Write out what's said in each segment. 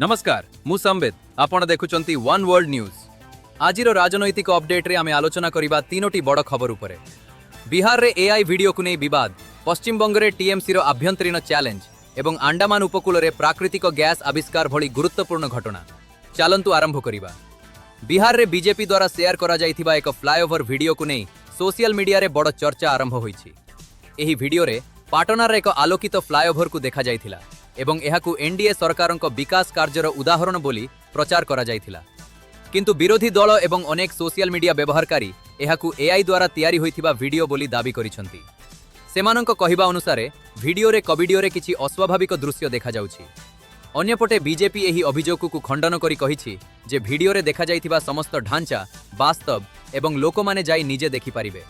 ନମସ୍କାର, ମୁଁ ସମ୍ବିତ। ଆପଣ ଦେଖୁଛନ୍ତି ୱାନ୍ ୱାର୍ଲଡ ନ୍ୟୁଜ୍। ଆଜିର ରାଜନୈତିକ ଅପଡେଟ୍ରେ ଆମେ ଆଲୋଚନା କରିବା ତିନୋଟି ବଡ଼ ଖବର ଉପରେ। ବିହାରରେ ଏଆଇ ଭିଡିଓକୁ ନେଇ ବିବାଦ, ପଶ୍ଚିମବଙ୍ଗରେ ଟିଏମସିର ଆଭ୍ୟନ୍ତରୀଣ ଚ୍ୟାଲେଞ୍ଜ ଏବଂ ଆଣ୍ଡାମାନ ଉପକୂଳରେ ପ୍ରାକୃତିକ ଗ୍ୟାସ୍ ଆବିଷ୍କାର ଭଳି ଗୁରୁତ୍ୱପୂର୍ଣ୍ଣ ଘଟଣା। ଚାଲନ୍ତୁ ଆରମ୍ଭ କରିବା। ବିହାରରେ ବିଜେପି ଦ୍ୱାରା ସେୟାର କରାଯାଇଥିବା ଏକ ଫ୍ଲାଏଓଭର ଭିଡିଓକୁ ନେଇ ସୋସିଆଲ ମିଡିଆରେ ବଡ଼ ଚର୍ଚ୍ଚା ଆରମ୍ଭ ହୋଇଛି। ଏହି ଭିଡିଓରେ ପାଟନାର ଏକ ଆଲୋକିତ ଫ୍ଲାଏଓଭରକୁ ଦେଖାଯାଇଥିଲା ଏବଂ ଏହାକୁ ଏନ୍ଡିଏ ସରକାରଙ୍କ ବିକାଶ କାର୍ଯ୍ୟର ଉଦାହରଣ ବୋଲି ପ୍ରଚାର କରାଯାଇଥିଲା। କିନ୍ତୁ ବିରୋଧୀ ଦଳ ଏବଂ ଅନେକ ସୋସିଆଲ ମିଡିଆ ବ୍ୟବହାରକାରୀ ଏହାକୁ ଏଆଇ ଦ୍ୱାରା ତିଆରି ହୋଇଥିବା ଭିଡିଓ ବୋଲି ଦାବି କରିଛନ୍ତି। ସେମାନଙ୍କ କହିବା ଅନୁସାରେ ଭିଡିଓରେ କିଛି ଅସ୍ୱାଭାବିକ ଦୃଶ୍ୟ ଦେଖାଯାଉଛି। ଅନ୍ୟପଟେ ବିଜେପି ଏହି ଅଭିଯୋଗକୁ ଖଣ୍ଡନ କରି କହିଛି ଯେ ଭିଡିଓରେ ଦେଖାଯାଇଥିବା ସମସ୍ତ ଢାଞ୍ଚା ବାସ୍ତବ ଏବଂ ଲୋକମାନେ ଯାଇ ନିଜେ ଦେଖିପାରିବେ।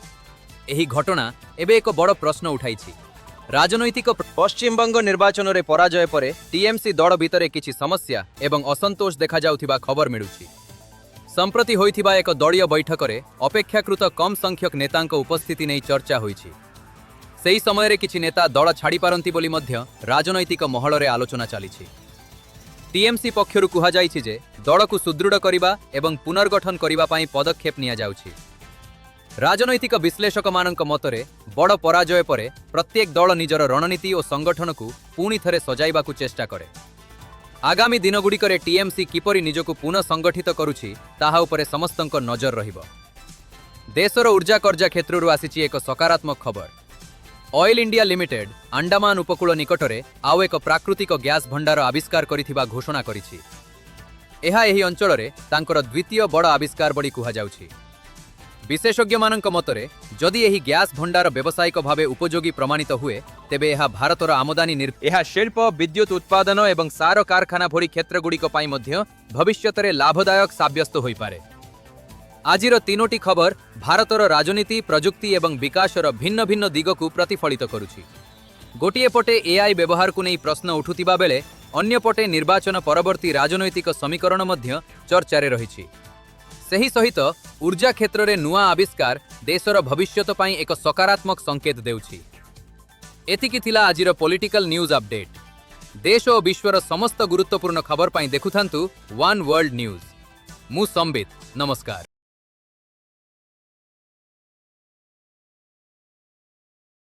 ଏହି ଘଟଣା ଏବେ ଏକ ବଡ଼ ପ୍ରଶ୍ନ ଉଠାଇଛି। ରାଜନୈତିକ ପଶ୍ଚିମବଙ୍ଗ ନିର୍ବାଚନରେ ପରାଜୟ ପରେ ଟିଏମସି ଦଳ ଭିତରେ କିଛି ସମସ୍ୟା ଏବଂ ଅସନ୍ତୋଷ ଦେଖାଯାଉଥିବା ଖବର ମିଳୁଛି। ସମ୍ପ୍ରତି ହୋଇଥିବା ଏକ ଦଳୀୟ ବୈଠକରେ ଅପେକ୍ଷାକୃତ କମ୍ ସଂଖ୍ୟକ ନେତାଙ୍କ ଉପସ୍ଥିତି ନେଇ ଚର୍ଚ୍ଚା ହୋଇଛି। ସେହି ସମୟରେ କିଛି ନେତା ଦଳ ଛାଡ଼ିପାରନ୍ତି ବୋଲି ମଧ୍ୟ ରାଜନୈତିକ ମହଳରେ ଆଲୋଚନା ଚାଲିଛି। ଟିଏମସି ପକ୍ଷରୁ କୁହାଯାଇଛି ଯେ ଦଳକୁ ସୁଦୃଢ଼ କରିବା ଏବଂ ପୁନର୍ଗଠନ କରିବା ପାଇଁ ପଦକ୍ଷେପ ନିଆଯାଉଛି। ରାଜନୈତିକ ବିଶ୍ଳେଷକମାନଙ୍କ ମତରେ ବଡ଼ ପରାଜୟ ପରେ ପ୍ରତ୍ୟେକ ଦଳ ନିଜର ରଣନୀତି ଓ ସଂଗଠନକୁ ପୁଣି ଥରେ ସଜାଇବାକୁ ଚେଷ୍ଟା କରେ। ଆଗାମୀ ଦିନଗୁଡ଼ିକରେ ଟିଏମସି କିପରି ନିଜକୁ ପୁନଃ ସଂଗଠିତ କରୁଛି, ତାହା ଉପରେ ସମସ୍ତଙ୍କ ନଜର ରହିବ। ଦେଶର ଉର୍ଜା କର୍ଜା କ୍ଷେତ୍ରରୁ ଆସିଛି ଏକ ସକାରାତ୍ମକ ଖବର। ଅଏଲ୍ ଇଣ୍ଡିଆ ଲିମିଟେଡ୍ ଆଣ୍ଡାମାନ ଉପକୂଳ ନିକଟରେ ଆଉ ଏକ ପ୍ରାକୃତିକ ଗ୍ୟାସ୍ ଭଣ୍ଡାର ଆବିଷ୍କାର କରିଥିବା ଘୋଷଣା କରିଛି। ଏହା ଏହି ଅଞ୍ଚଳରେ ତାଙ୍କର ଦ୍ୱିତୀୟ ବଡ଼ ଆବିଷ୍କାର ବୋଲି କୁହାଯାଉଛି। ବିଶେଷଜ୍ଞମାନଙ୍କ ମତରେ ଯଦି ଏହି ଗ୍ୟାସ୍ ଭଣ୍ଡାର ବ୍ୟବସାୟିକ ଭାବେ ଉପଯୋଗୀ ପ୍ରମାଣିତ ହୁଏ, ତେବେ ଏହା ଭାରତର ଆମଦାନୀ ଏହା ଶିଳ୍ପ, ବିଦ୍ୟୁତ ଉତ୍ପାଦନ ଏବଂ ସାର କାରଖାନା ଭଳି କ୍ଷେତ୍ରଗୁଡ଼ିକ ପାଇଁ ମଧ୍ୟ ଭବିଷ୍ୟତରେ ଲାଭଦାୟକ ସାବ୍ୟସ୍ତ ହୋଇପାରେ। ଆଜିର ତିନୋଟି ଖବର ଭାରତର ରାଜନୀତି, ପ୍ରଯୁକ୍ତି ଏବଂ ବିକାଶର ଭିନ୍ନ ଭିନ୍ନ ଦିଗକୁ ପ୍ରତିଫଳିତ କରୁଛି। ଗୋଟିଏ ପଟେ ଏଆଇ ବ୍ୟବହାରକୁ ନେଇ ପ୍ରଶ୍ନ ଉଠୁଥିବା ବେଳେ ଅନ୍ୟପଟେ ନିର୍ବାଚନ ପରବର୍ତ୍ତୀ ରାଜନୈତିକ ସମୀକରଣ ମଧ୍ୟ ଚର୍ଚ୍ଚାରେ ରହିଛି। ସେହି ସହିତ ଉର୍ଜା କ୍ଷେତ୍ରରେ ନୂଆ ଆବିଷ୍କାର ଦେଶର ଭବିଷ୍ୟତ ପାଇଁ ଏକ ସକାରାତ୍ମକ ସଂକେତ ଦେଉଛି। ଏତିକି ଥିଲା ଆଜିର ପଲିଟିକାଲ ନ୍ୟୁଜ୍ ଅପଡେଟ୍। ଦେଶ ଓ ବିଶ୍ୱର ସମସ୍ତ ଗୁରୁତ୍ୱପୂର୍ଣ୍ଣ ଖବର ପାଇଁ ଦେଖୁଥାନ୍ତୁ ୱାନ୍ ୱାର୍ଲଡ ନ୍ୟୁଜ୍। ମୁଁ ସମ୍ବିତ, ନମସ୍କାର।